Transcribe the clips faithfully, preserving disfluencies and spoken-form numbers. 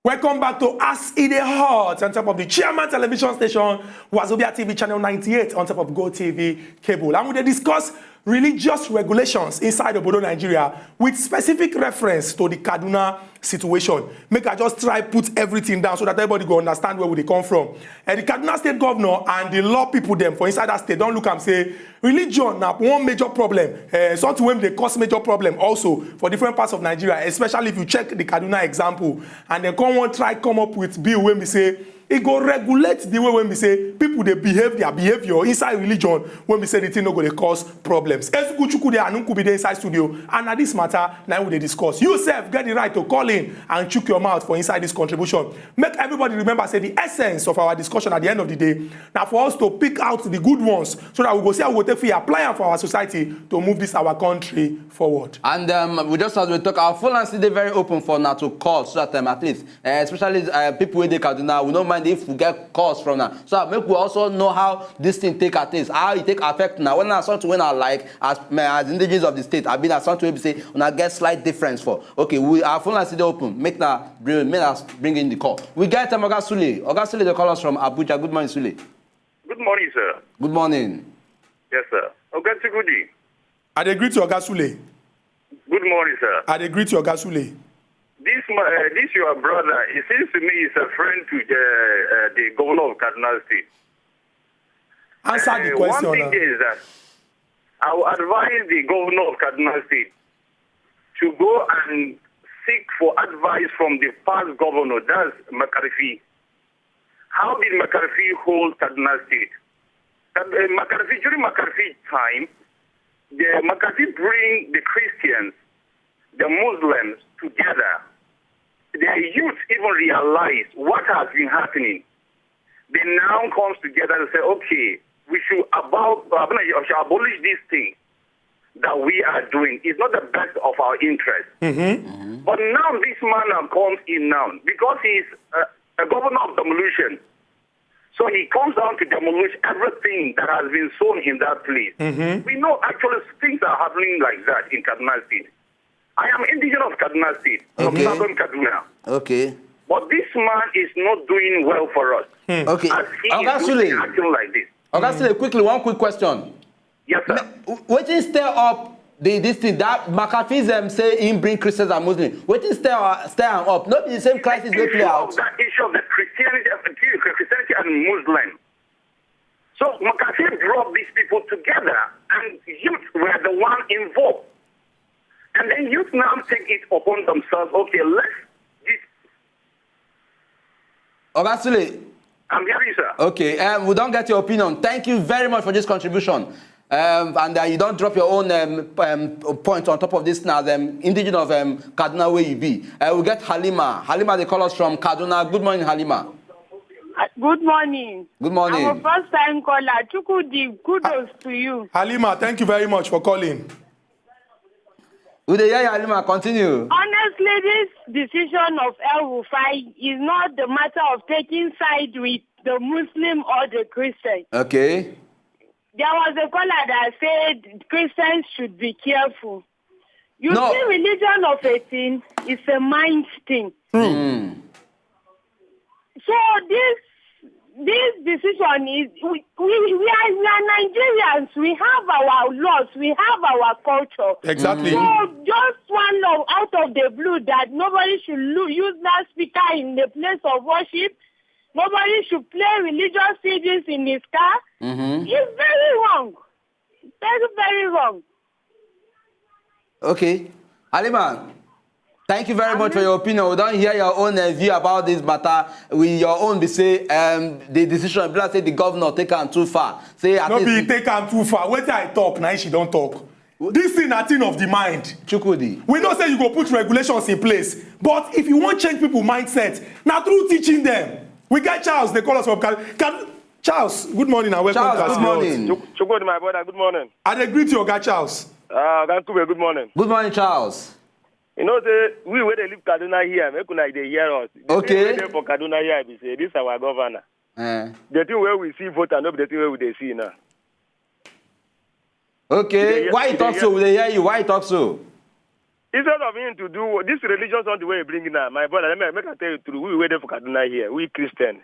Welcome back to As E Dey Hot on top of the Chairman Television Station, Wazobia T V channel ninety-eight on top of Go T V cable. And we dey discuss religious regulations inside Obodo Nigeria with specific reference to the Kaduna situation. Make I just try put everything down so that everybody go understand where we dey come from. Eh, the Kaduna State Governor and the law people dem for inside that state don look am say religion na one major problem, eh, something wey dey cause major problem also for different parts of Nigeria, especially if you check the Kaduna example. And dem come wan try come up with bill wey be say e go regulate the way wey be say people dey behave their behaviour inside religion, wey be say the thing no go dey cause problems. Ezuku Chukwudi Anunkubi dey inside studio, and na this matter na we dey discuss. You sef get the right to call in and chook your mouth for inside this contribution. Make everybody remember say the essence of our discussion at the end of the day na for us to pick out the good ones so that we go see how we go take fit apply am for our society to move this our country forward. And um, we just, as we talk, our phone lines dey very open for now to call so that um, at least, uh, especially uh, people wey dey Kaduna, we no mind if we get calls from now. So that make we also know how this thing take at least, how e take affect now. When na something wey na like as, as indigenous of the state, I mean, na something wey be say una get slight difference for. Okay, we, our phone lines dey open. Make na bring, make na bring in the call. We get um, Oga Sule. Oga Sule dey call us from Abuja. Good morning, Sule. Good morning, sir. Good morning. Yes, sir. Oga Chukwudi. I dey greet you, Oga Sule. Good morning, sir. I dey greet you, Oga Sule. This ma- uh, this your brother. It seems to me he's a friend to the uh, the governor of Kaduna State. Answer the Uh, question. One thing Now. Is that I will advise the governor of Kaduna State to go and seek for advice from the past governor, that's Makarfi. How did Makarfi hold Kaduna State? That, uh, Makarfi, during Makarfi time, the Makarfi bring the Christians, the Muslims together. The youth even realize what has been happening. They now comes together and say, okay, we should about uh, we should abolish this thing that we are doing. It's not the best of our interest. But now this man now comes in now because he's a, a governor of demolition. So he comes down to demolish everything that has been sown in that place. We know actually things are happening like that in Kaduna State. I am indigenous of Kaduna State, from Okay. Southern Kaduna. Okay. But this man is not doing well for us. Okay. As he Oga is doing Sule. Acting like this. Oga Sule, quickly, one quick question. Yes, sir. Wetin stir up the this thing that Macafism say him bring Christians and Muslims? Wetin stir stir am up? No be the same crisis wey play Issue out. Of that issue of the Christianity, of the Christianity and Muslim. So Makarfi brought these people together, and youth were the one involved. And then youth now take it upon themselves. Okay, let's. This, Oga Sule. I'm hearing, sir. Okay, um, we don't get your opinion. Thank you very much for this contribution. Um, and uh, you don't drop your own um, um, point on top of this now. Um, indigenous of um, Kaduna where you be. Uh, we get Halima. Halima, they call us from Kaduna. Good morning, Halima. Uh, Good morning. Good morning. I'm a first time caller. Chukwudi, kudos to you. Halima, thank you very much for calling. We dey hear you, Halima. Continue. Honestly, this decision of El Rufai is not the matter of taking side with the Muslim or the Christian. Okay. There was a caller that said Christians should be careful. You No. See, religion of a thing is a mind thing. So this this decision is we, we, we, are, we are Nigerians. We have our laws. We have our culture. Exactly. So just one law out of the blue that nobody should lo- use loudspeaker in the place of worship. Nobody should play religious C Ds in his car. It's very wrong. Very, very wrong. Okay. Halima, thank you very much for your opinion. We don't hear your own uh, view about this matter. We your own be say um, the decision be like say the governor take am too far. Say at No least be take am too far. Wetin I talk na she don talk. This thing na thing of the mind. Chukwudi. We know say you go put regulations in place, but if you wan change people mindset, na through teaching them. We get Charles dey call us from Cal. Cal Charles, good morning and welcome Charles, to good As E Dey Hot. morning. Chuk- Chukwudi, my brother, good morning. I dey greet you, Oga Charles. Uh, Oga Nkube, good morning. Good morning, Charles. You know, say we wey dey live Kaduna here, make una dey hear us. The Okay. Thing wey dey for Kaduna here be say this our governor. Eh. The thing wey we see voter, no be the thing wey we dey see now. Okay. Yeah, Why you yeah, talk yeah. So? We dey hear you. Why you talk so? Instead of him to do this religion something wey he bring now, my brother, let me make I tell you true. We wey dey for Kaduna here, we Christian,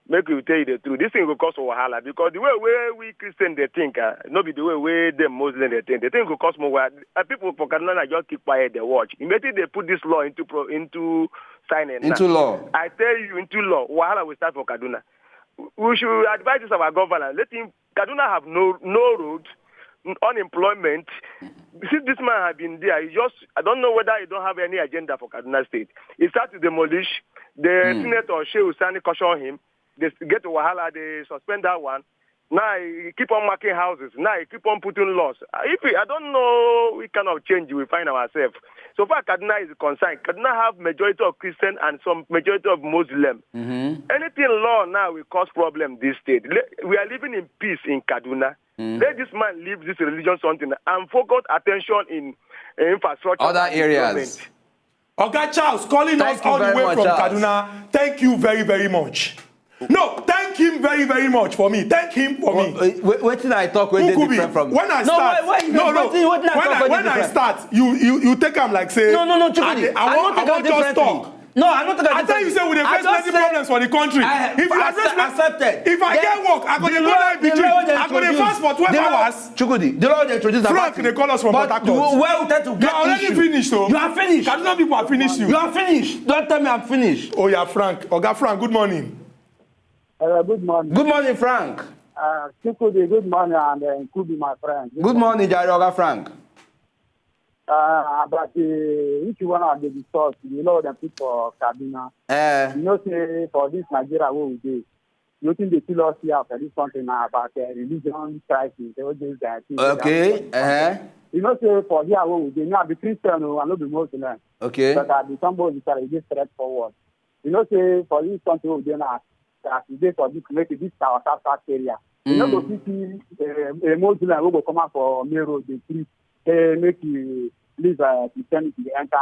make we tell you the truth. This thing go cause wahala because the way wey we Christian dey think, ah, no be the way wey dem Muslim dey think. The thing go cause more wahala. And people for Kaduna na just keep quiet, dey watch. Immediately they put this law into pro, into signing now. Into law. I tell you, into law, wahala will start for Kaduna. We should advise this our governor. Let him. Kaduna have no no road, n- unemployment. Since this man has been there, he just, I don't know whether he don't have any agenda for Kaduna State. He start to demolish. The senator Shehu Sani caution him. They s- get to wahala. They suspend that one. Now he keep on marking houses. Now he keep on putting laws. Uh, If we, I don't know what kind of change we find ourselves. So far, Kaduna is concerned. Kaduna have majority of Christian and some majority of Muslim. Anything law now will cause problem this state. Le- We are living in peace in Kaduna. Let this man leave this religion something and focus attention in, in infrastructure Other and areas. development. Oga Charles calling Thank us you all the very way much, from Charles. Kaduna. Thank you very, very much. No, thank him very, very much for me. Thank him for me. Wetin I talk wey dey Nkubi, different from. When I No, start, wait, wait, no, no. wetin- wetin I When talk I, wey dey when I different? Start, you you you take am like say No, no, no, Chukwudi. I, dey- I, I wan- don't take I am wan just differently. Talk. No, I don't take am I tell you say we dey differently. I face just many said- problems for the country. I- If you I address accept- accepted. If I Then get work, I go the dey go law- night the vigil. law dey I go dey introduce- fast for twelve the law- hours. Chukwudi, the law dey introduce about Frank that dey thing. Call us from But Port the Harcourt. way we try to You get are already issue. Finished, though. You are finished. Kaduna people have finished you. You are finished. Don't tell me I'm finished. Oh yeah, Frank. Oga Frank, good morning. Uh, good morning. Good morning, Frank. Uh, Chukwudi, good morning, and uh, Nkubi, my friend. Good morning, Jare Oga Frank. Uh, about the issue when I dey discuss, you know, the people of Kaduna. Eh, You know, say for this Nigeria where we dey, you think they kill us here for this country now about uh, religion crisis. They always uh, think that- okay. Uh-huh. You know, say for here where we dey, now be Christian, oh, I no be Muslim, Okay. but I be somebody that is just straightforward. You know, say for this country where we dey now, that we dey for this, make it this our South South area. You know, go fit see uh, a Muslim who go come out for main road, they preach, say make you leave uh, Christianity, enter,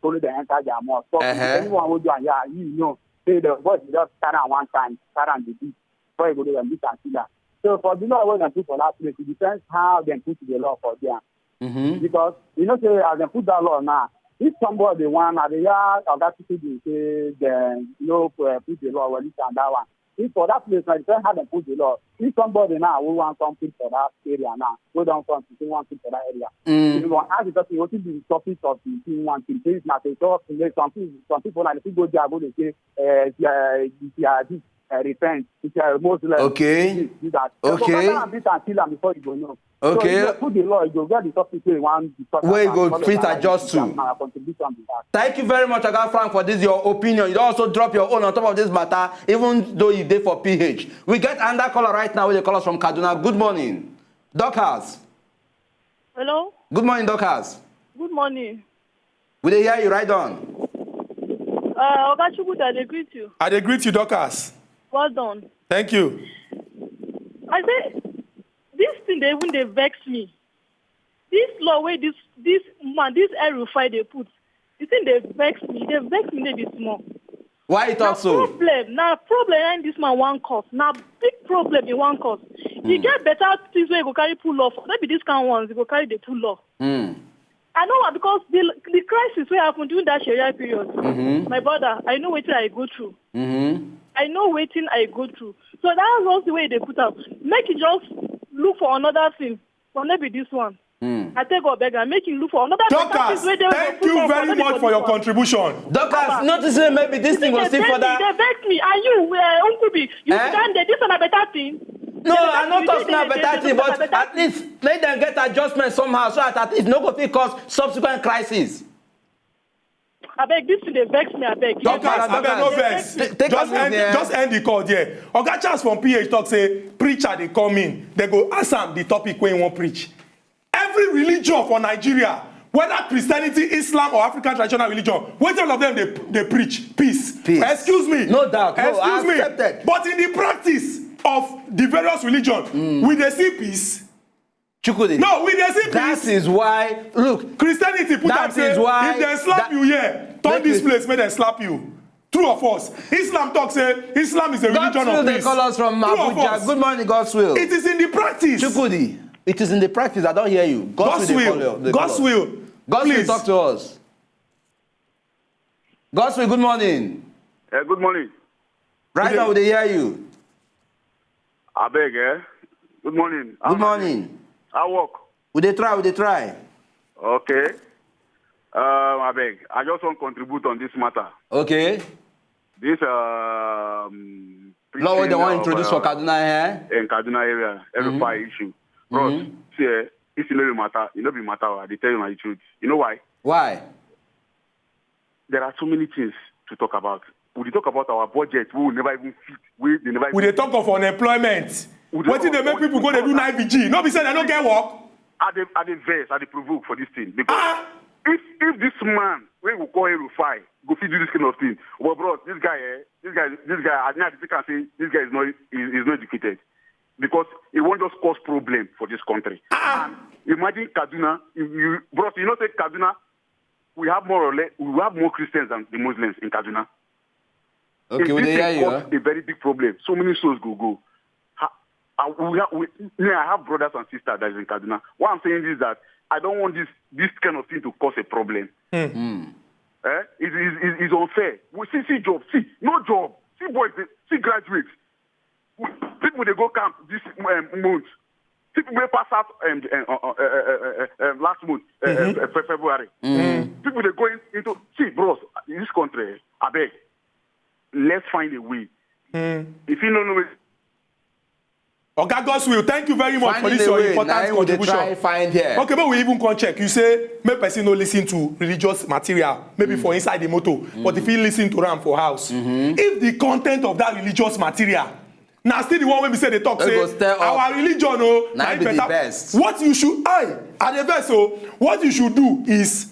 follow the enter their mosque. But Uh-huh. Anyone who do am, yeah, you know, say the boy just carry am one time, carry am the beat, before you go do am, beat and kill am. So for the law wey dem put for that place, it depends how dem put the law for there. Mm-hmm. Because you know say as dem put that law now, if somebody wan, I dey hear Oga Chukwu dey say dem no uh, put the law well, this and that one. If for that place, na depend how dem put the law. If somebody now who wan come kill for that area now, wey don come to say wan kill for that area, Mm. you wan ask the person wetin be the topic of the thing wan kill. Say if na to talk, say some people, some people na dey fit go there go dey say, uh, uh, uh, this uh, repent, it's a Muslim. Okay. This, do that. Okay. So better am beat and kill am before you go know. Okay. So you go put the law, you go get the topic wey you wan discuss. Wey and go follow fit that. Adjust to. Na my contribution be that. Thank you very much, Oga Frank, for this your opinion. You don also drop your own on top of this matter, even though you dey for P H. We get another caller right now wey dey call us from Kaduna. Good morning, Dorcas. Hello, Good morning, Dorcas. good morning. We dey hear you. Right on. Uh, Oga Chukwudi, I dey greet you. I dey greet you, Dorcas. Well done. Thank you. I say this thing dey even dey vex me. This law wey this this man, this El-Rufai dey put, the thing dey vex me. E dey vex me no be small. Why you Na talk so? Problem, na problem na this man wan cause. Na big problem he wan cause. He get better things wey he go carry put law for. No be this kind ones he go carry dey put law. Mm. I know why, because the the crisis wey happen during that Sharia period, Mm-hmm. my brother, I know wetin I go through. Mm-hmm. I know wetin I go through. So that's one thing wey dey put am. Make e just look for another thing, but no be this one. Mm. I take God beg am, make e look for another better Dorcas, things wey dey wey thank put you law for, very no be much for for your this one. Contribution. Dorcas, notice say maybe this thing go Dey still vex me, further. dey vex me. And you, uh, Nkubi, you Eh? stand there. This one na better thing. No, I no talk say na better thing, but at least let them get adjustment somehow, so that at least no go fit cause subsequent crisis. Abeg, this thing dey vex me. Abeg. Dorcas, Dorcas, abeg no vex. T- take Just us in end, there. Just end the call there. Oga Charles from P H talk say preacher dey come in, they go ask am the topic wey he wan preach. Every religion for Nigeria, whether Christianity, Islam, or African traditional religion, wetin all of them dey dey preach? Peace. Peace. Excuse me. No doubt. No, Excuse me. Accepted. But in the practice of the various religion, we dey see peace. Chukwudi. No, we dey see That peace. Is why, look, Christianity put That am say is why if dem slap that- you here, turn Let this me- place, make dem slap you. True or false? Islam talk say Islam is a God's religion will of they peace. Call us from True or Abuja. false? Good morning, God's will. It is in the practice. Chukwudi, it is in the practice. I don't hear you. God's God's will. They will. Call you, they God's call us. Will. Gospel, please talk to us. Gospel, good morning. Uh, good morning. Right now, we dey hear you. I beg, eh? Good morning. Good morning. I work. We dey try, we dey try. Okay. Um, I beg. I just want to contribute on this matter. Okay. This um, Law wey they preaching wan of, introduce for uh, Kaduna, eh? in Kaduna area, every fire issue. Bros, see, eh, if you know the matter, you know the matter. I dey tell you my truth. You know why? Why? There are so many things to talk about. We dey talk about our budget. We will never even fit. We dey never. We dey talk of unemployment. We dey Wetin dey talk make people go dey do night vigil? No be say dem no get work. I dey I dey vex. I dey provoke for this thing because Ah! if if this man wey we call Erufai go fit do this kind of thing, but bros, this guy, eh, this guy, this guy, I think I think I say this guy is not is, is not educated because he wan just cause problem for this country. And imagine Kaduna, you, you, bros, you know say Kaduna, we have more or less, we have more Christians than the Muslims in Kaduna. Okay, If we this dey thing hear you. cause a very big problem, so many souls go go. Ha, uh, we have, we, me, I have brothers and sisters that is in Kaduna. What I'm saying is that I don't want this this kind of thing to cause a problem. Eh? It is it, it's unfair. We see see job, see no job, see boys, dey- see graduates. We- People dey go camp this um, month. People wey pass out um, um, uh, uh, uh, uh, uh, um, last month, uh, uh, Fe- February. People dey go in, into see, bros, in this country, I beg, let's find a way. If you don't know it, Oga Godswill, thank you very much for Finding this a your way, important na im we dey contribution. Try find here. Okay, make we even come check. You say make person no listen to religious material, maybe for inside the motor, but if he listen to am for house, if the content of that religious material na still the one wey be say dey talk Wey say go stir up. Our religion o Na na im im be the better. Best. What you should I I dey vex o. What you should do is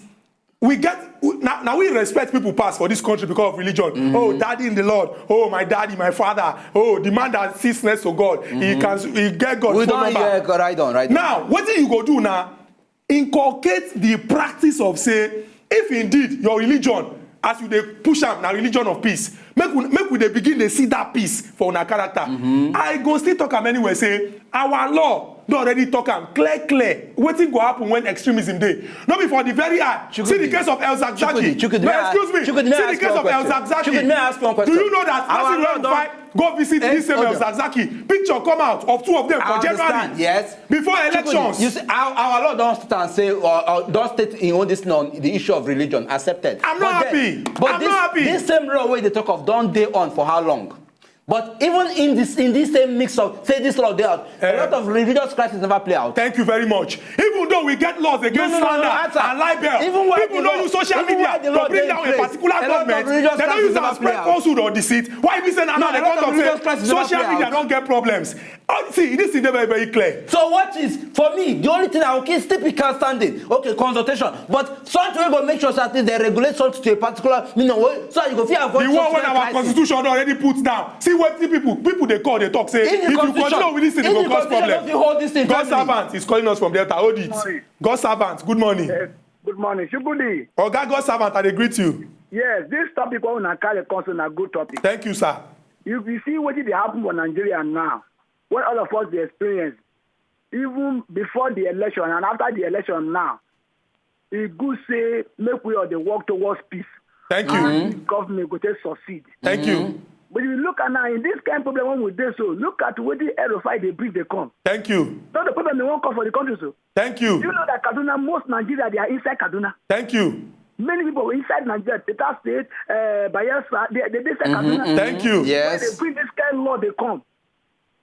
we get we- na na we respect people pass for this country because of religion. Oh, daddy in the Lord. Oh, my daddy, my father. Oh, the man that sits next to God, he can he get God We phone don number. Hear God right on right. Now, wetin you go do now? Inculcate the practice of say, if indeed your religion, as you dey push am, na religion of peace, make we make we dey begin dey see that peace for una character. I go still talk am anyway say our law don already talk am clear clear wetin go happen when extremism dey. No be for the very high. See the case of El Zakzaky. Chukwudi, Chukwudi, may I- Excuse me. Chukwudi, may I See the ask you case a of El question? Zakzaky. Chukwudi, may I ask you one Do question? You know that Our Nasir law don- El-Rufai go visit Eh, this same hold El on. Zakzaky? Picture come out of two of them I for January. Understand, yes. Before Chukwudi, elections. You see, our, our law don stand say or, or don state in own this law the issue of religion accepted. I'm not But then- happy. But I'm this, not happy. This same law wey dey talk of don dey on for how long? But even in this in this same mix of say this law dey out, a Eh. lot of religious crisis never play out. Thank you very much. Even though we get laws against No, no, no, no, slander answer. And libel, Even why people the no law- use social even media why the to law bring dey down in a place, particular a lot of government. religious They don't crisis use am never play spread out. falsehood or deceit. Why be say na No, now a they lot come of talk religious say crisis never social play media out. Don't get problems? Oh, see, this is very very clear. So what is for me the only thing I will keep still be can standing. Okay, consultation, but something wey go make sure say at least they regulate something to a particular meaning wey so you go fit avoid. The one when Subsequent our crisis. Constitution don already put down. See wetin people people dey call dey talk say If if the you Constitution- continue with this thing, e if go the cause Constitution problem. No fit hold this thing God firmly. Servant is calling us from Delta. Hold it. Morning. God Servant, good morning. Yes. Good morning. Shukudi. Oga God Servant, I dey greet you. Yes, this topic wey una carry come so na good topic. Thank you, sir. You, you see wetin dey happen for Nigeria now. What all of us dey experience, even before the election and after the election now, e good say make we all dey work towards peace. Thank you. And the government go take succeed. Thank you. But if you look at now, in this kind of problem wey we dey so, look at wetin El-Rufai dey bring dey come. Thank you. No, the problem dey wan come for the country so. Thank Do you you. Know that Kaduna, most Nigeria, they are inside Kaduna. Thank you. Many people inside Nigeria, Delta State, uh, Bayelsa, they, they, they say Kaduna. Thank you. When Yes. They bring this kind of law, they come.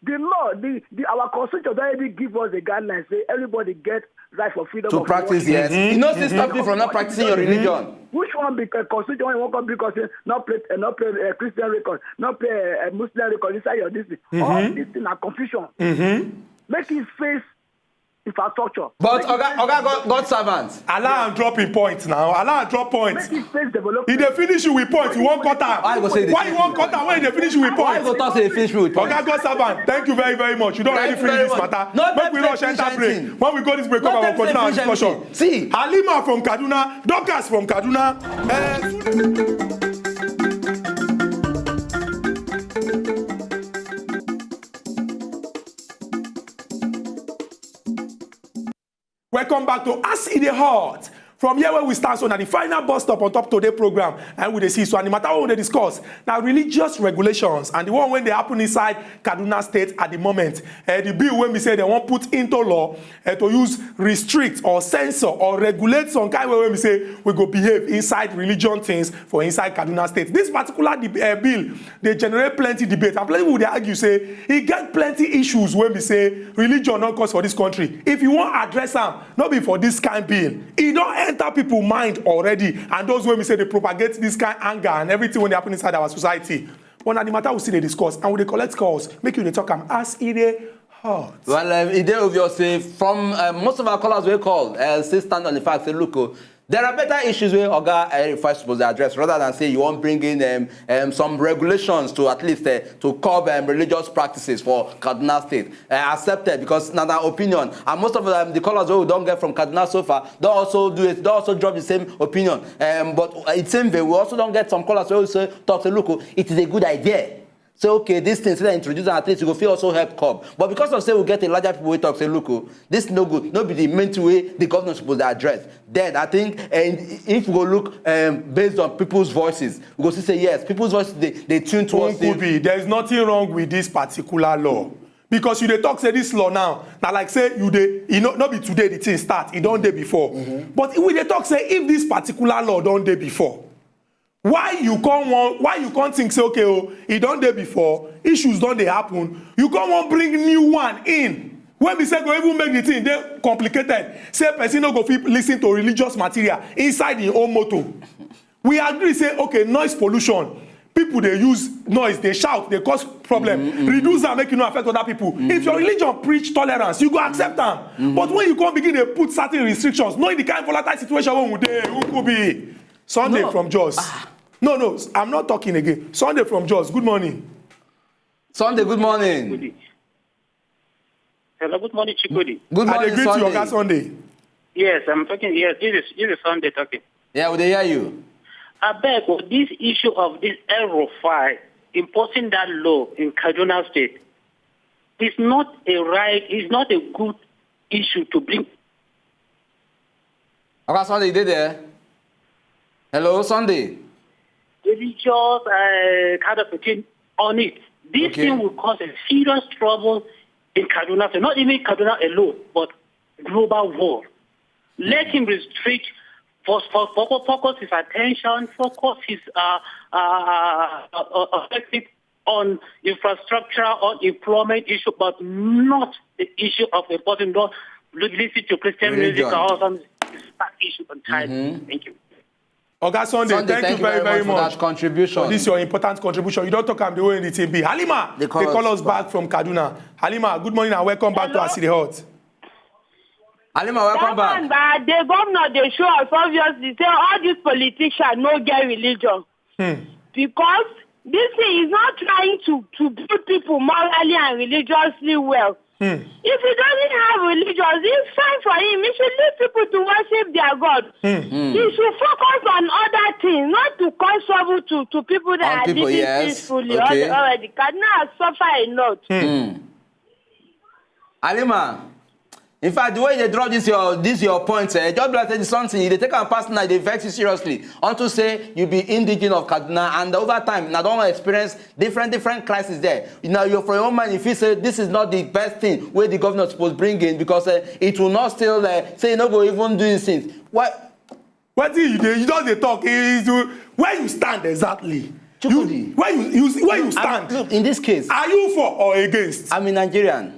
The law, the, the our constitution already give us the guidelines. Say everybody get right for freedom To of practice, worship. Yes. You know, still stop you from not practicing your religion. Which one be a constitution wey wan come because say not play, uh, not play uh, Christian record, not play uh, Muslim record inside your district. All this thing are confusion. Make it face infrastructure. But Oga, Oga God, God servant. Allow am drop him point now. Allow am drop point. Make it face development. He dey finish you with point. You wan cut am. Why you go say he dey Why you finish wan you cut am? When he dey finish you with Why point. you go talk say he finish you with point? Oga God Servant, thank you very very much. You don already Thank you finish very this much. matter. No Make we time rush to enter finish break. anything. When we go this break, No come our time to continue our finish discussion. Anything. See, Halima from Kaduna, Dorcas from Kaduna. Eh, Welcome back to As E Dey Hot From here where we stand, so now the final bus stop on top today program, and we dey see, so, and the matter we dey discuss now religious regulations and the one when they happen inside Kaduna State at the moment. Uh, the bill when we say they won't put into law uh, to use restrict or censor or regulate some kind way when we say we go behave inside religion things for inside Kaduna State. This particular uh, bill they generate plenty debate, and plenty people they argue say it get plenty issues when we say religion not cause for this country. If you want address them, not be for this kind bill. It don't enter people mind already, and those when we say they propagate this kind anger and everything when they happen inside our society. But now the matter we see they discuss and we dey collect calls, make you dey talk am as e dey hot. Well, um, e dey obvious say from um, most of our callers wey call, uh, still stand on the fact say, look, oh, there are better issues wey Oga El-Rufai suppose dey address rather than say you wan bring in um, um, some regulations to at least uh, to curb um, religious practices for Kaduna State. Uh, accepted, because na their opinion, and most of um, the callers wey we don get from Kaduna so far don also do it, don also drop the same opinion. Um, but uh, it seems we also don get some callers wey say, talk say, look, oh, it is a good idea. Say, okay, this thing, say they introduce am, at least you go fit also help curb. But because of say we get a larger people wey talk say, look, oh, this no good, no be the main thing wey the government suppose dey address. Then I think, and if we go look um, based on people's voices, we go see say yes, people's voices dey dey tune towards say Nkubi, there is nothing wrong with this particular law. Because you dey talk say this law now, na like say you dey, e no, no be today the thing start, e don dey before. But we dey talk say if this particular law don dey before, why you come wan, why you come think say, okay, oh, e don dey before, issues don dey happen, you come wan bring new one in, wey be say go even make the thing dey complicated, say person no go fit listen to religious material inside im own motor. We agree say, okay, noise pollution, people dey use noise, dey shout, dey cause problem, reduce am, make e no affect other people. If your religion preach tolerance, you go accept am. But when you come begin dey put certain restrictions, knowing the kind volatile situation wey we dey, Nkubi, Sunday from Jos. No, no, I'm not talking again. Sunday from Jos, good morning. Sunday, good morning. Hello, good morning, Chukwudi. Good I dey morning, greet you, Oga Sunday. Sunday. Yes, I'm talking. Yes, this is this is Sunday talking. Yeah, we dey hear you. I beg, oh, this issue of this El-Rufai imposing that law in Kaduna State is not a right, is not a good issue to bring. Oga Sunday, you dey there? Hello, Sunday. Religious uh, kind of thing on it. This Okay. thing will cause a serious trouble in Kaduna State, not even Kaduna alone, but global world. Let him restrict, fo- fo- fo- focus his attention, focus his uh, uh, uh, uh, uh, effective on infrastructure or employment issue, but not the issue of importing, not listen to Christian music Religion. Or some issue on time. Thank you. Oga Sunday, Sunday, thank, you very, very for much. That contribution. For this your important contribution. You don't talk am the way the thing be. Halima, They call they call us us back from Kaduna. Halima, good morning and welcome back to Hello? As E Dey Hot. Halima, welcome That one, back. But the governor dey show us obviously say all these politicians no get religion. Because this thing is not trying to, to build people morally and religiously well. If he doesn't have religion, it's fine for him. He should leave people to worship their God. He should focus on other things, not to cause trouble to, to people that On are people, living yes. peacefully Okay. already. Kaduna has suffered a lot. Halima, in fact, the way they drop this your this your point, eh, just be like say something you dey take am personal, dey vex you seriously. Unto say you be indigenous of Kaduna, and over time, now don experience different different crises there. Now you're for your own mind, if you say this is not the best thing where the governor supposed bring in because uh, it will not still uh, say you no go even do these things. What? Wetin you dey, you just dey talk. Is you, where you stand exactly? Chukwudi. You, where you, you where you I'm- stand? Look, in this case, Are you for or against? I'm a Nigerian.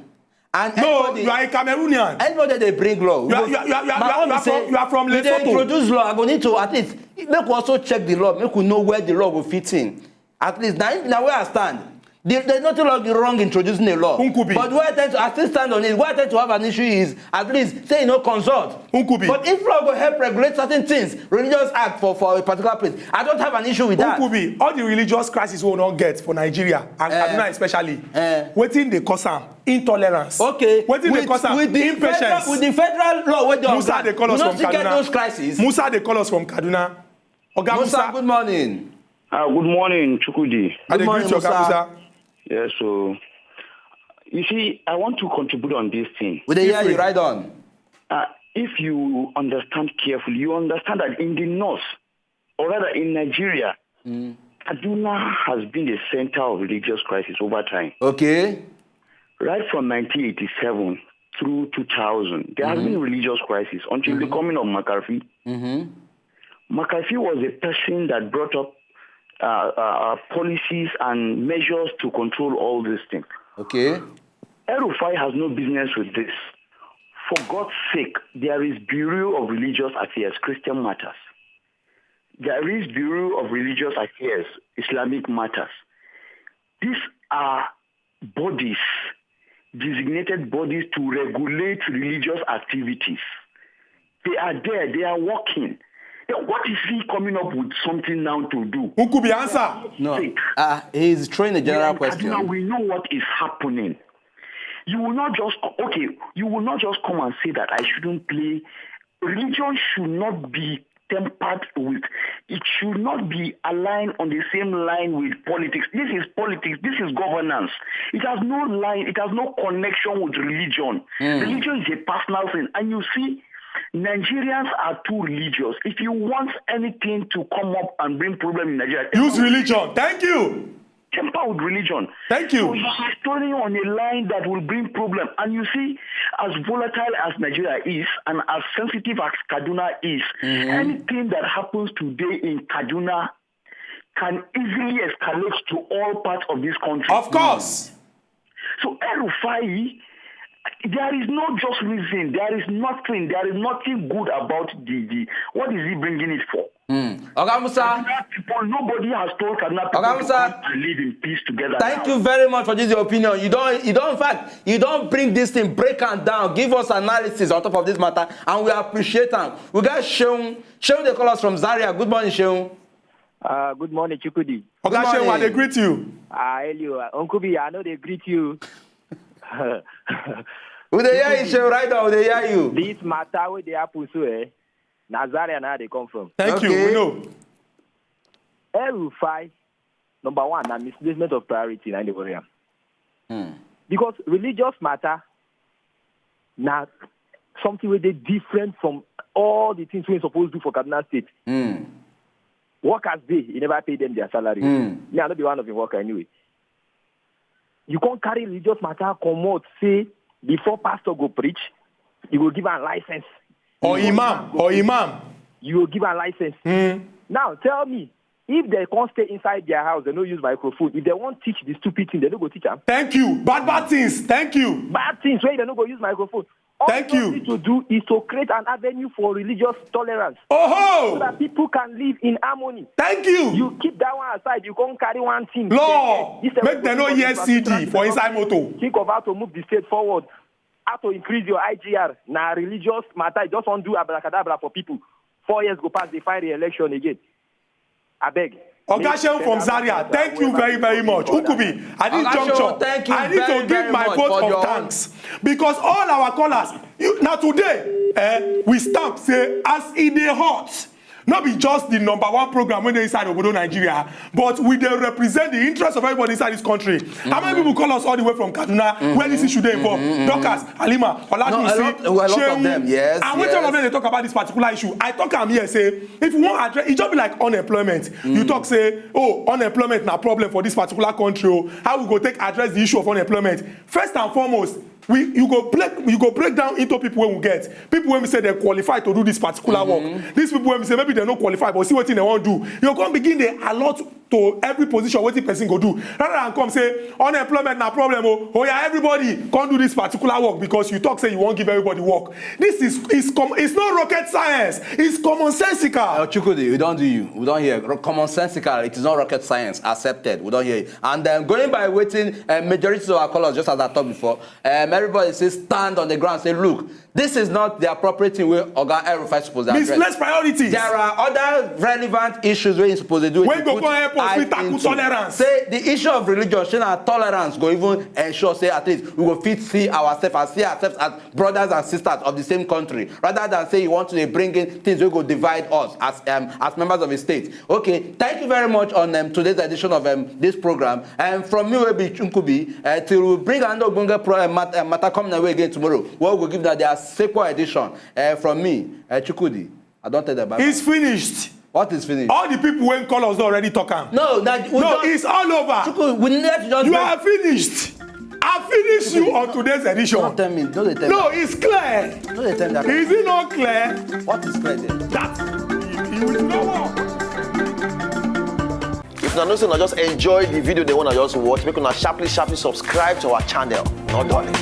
And No, anybody, you are a Cameroonian. Anybody they bring law. You are- you are- you are- you are- My you are- own you are be say, from- you are from we dey Lesotho. Introduce law. I go need to at least make we also check the law, make we know where the law go fit in. At least now, now where I stand, there, there's nothing wrong, wrong introducing a law. Nkubi. But where I tend to, I still stand on it. Where I tend to have an issue is at least say you no consult. Nkubi. But if law go help regulate certain things, religious act for, for a particular place, I don't have an issue with that. Nkubi, all the religious crisis we don get for Nigeria and Eh. Kaduna especially, Eh. wetin dey cause am? Intolerance. Okay. Wetin dey With- cause am? with the Impatience. Federal, with the federal law wey dey on Musa ground, dey call us we from no still get Kaduna. Those crises. Musa dey call us from Kaduna. Oga Musa, Musa. Good morning. Uh, good morning, Chukwudi. I dey Good morning, greet you, Oga Musa. Musa. Yeah, so you see, I want to contribute on this thing. We dey hear Feel you. free. Right on. Uh, If you understand carefully, you understand that in the north, or rather in Nigeria, Kaduna has been the center of religious crisis over time. Okay. Right from nineteen eighty-seven through two thousand, there has been religious crisis until the coming of McCarthy. McCarthy was a person that brought up uh, uh, uh, policies and measures to control all these things. Okay. El-Rufai has no business with this. For God's sake, there is Bureau of Religious Affairs, Christian matters. There is Bureau of Religious Affairs, Islamic matters. These are bodies, designated bodies to regulate religious activities. They are there, they are working. Then what is he coming up with something now to do? Nkubi, answer. No. Sake. Uh, he's throwing a general In Kaduna, question. We know what is happening. You will not just, okay, you will not just come and say that I shouldn't play. Religion should not be tempered with, it should not be aligned on the same line with politics. This is politics, this is governance. It has no line, it has no connection with religion. Religion is a personal thing. And you see, Nigerians are too religious. If you want anything to come up and bring problem in Nigeria, Use religion. Thank you. Temper with religion. Thank you. So you are storing on a line that will bring problem. And you see, as volatile as Nigeria is and as sensitive as Kaduna is, anything that happens today in Kaduna can easily escalate to all parts of this country. Of course. So El-Rufai, there is no just reason. There is nothing. There is nothing good about the, the what is he bringing it for? Oga Musa, Kaduna people, nobody has told Kaduna people Oga to Musa, come and live in peace together. Thank now. You very much for this your opinion. You don't, you don't, in fact, you don't bring this thing, break and down, give us analysis on top of this matter, and we appreciate them. We got Sheun. Sheun, they call us from Zaria. Good morning, Sheun. Uh, good morning, Chukudi. Oga Sheun, I morning. Dey greet you. I hail you. Uh, Uncle B, I know they greet you. We dey hear you, Sheun, right now. We dey hear you. This matter where they happen so, eh? Na Zaria now they come from. Thank you. Okay. We know. El-Rufai, number one, na misplacement of priority na the worry am. Because religious matter na something wey dey different from all the things wey suppose do for Kaduna State. Workers dey, you never pay them their salary. Me, I no be one of the worker anyway. You can't carry religious matter comot say before pastor go preach, you go give am license. Or imam. Or imam. You go give am license. Now tell me, if they can't stay inside their house, they no use microphone. If they want teach the stupid thing, they no go teach am. Thank you. Bad, bad things. Thank you. Bad things wey they no go use microphone. All Thank you you. Need to do is to create an avenue for religious tolerance so Oh, that people can live in harmony. Thank you. You keep that one aside. You can't carry one thing. Law. This thing Make them no go hear for C D particular for inside people. Moto. Think of how to move the state forward, how to increase your I G R. Now religious matter, you just want to do abracadabra for people. Four years go past, they find re-election again. I beg. Oga Sheun from Zaria, thank you very, very much. Nkubi, at this Oga juncture, Sheun, thank you I need very, to give very my much vote for of your thanks because all our callers, you, now today, eh, we stamp say as e dey hot. No be just the number one program wey dey inside obodo Nigeria, but we dey represent the interest of everybody inside this country. How many people call us all the way from Kaduna where this issue dey involve? Dorcas, Halima, No, a lot, Olatunsi, well, a lot of Seun, them, yes, and wetin all of yes. Them dey talk about this particular issue? I talk am here say if you wan address, e just be like unemployment. You talk say, oh, unemployment na problem for this particular country. Oh, how we go take address the issue of unemployment? First and foremost, we you go break you go break down into people wey we get, people wey be say dem qualify to do this particular work. These people wey be say maybe dem no qualify but see wetin dem wan do, you go come begin dey allot to every position wetin person go do, rather than come say unemployment na problem o, oya everybody come do this particular work because you talk say you wan give everybody work. This is is com is not rocket science, it's commonsensical. Chukwudi, we don do you. We don hear. Ro- Commonsensical. It is not rocket science. Accepted. We don hear you. And um, going by wetin uh, majority of our callers, just as I talked before, um, everybody say stand on the ground, say, look, this is not the appropriate thing wey Oga El-Rufai suppose dey address. Misplaced priorities. There are other relevant issues wey he suppose dey do. Wey go come help us fit tackle tolerance. Say the issue of religion, say na tolerance go even ensure say at least we go fit see ourselves and see ourselves as brothers and sisters of the same country, rather than say you want to dey bring in things wey go divide us as um, as members of a state. Okay, thank you very much on um, today's edition of um, this program. And from me, wey be Nkubi, uh, till we bring another ogbonge pro- uh, mat- uh, matter come na way again tomorrow, wey we go give una the Sequel edition. Uh, from me, uh, Chukudi. I don't tell them bye. It's finished. What is finished? All the people wey call us don already talk am. No, that we No, don't- it's all over. Chuku, we need to just. You are finished. I finish you on today's edition. Don't tell me. Don't they tell No, me. It's clear. Don't they tell me that. Is it not clear? What is clear there? That you, you will know what? If una know say una just enjoy the video dem wey una just watch, make una sharply sharply subscribe to our channel. No darling.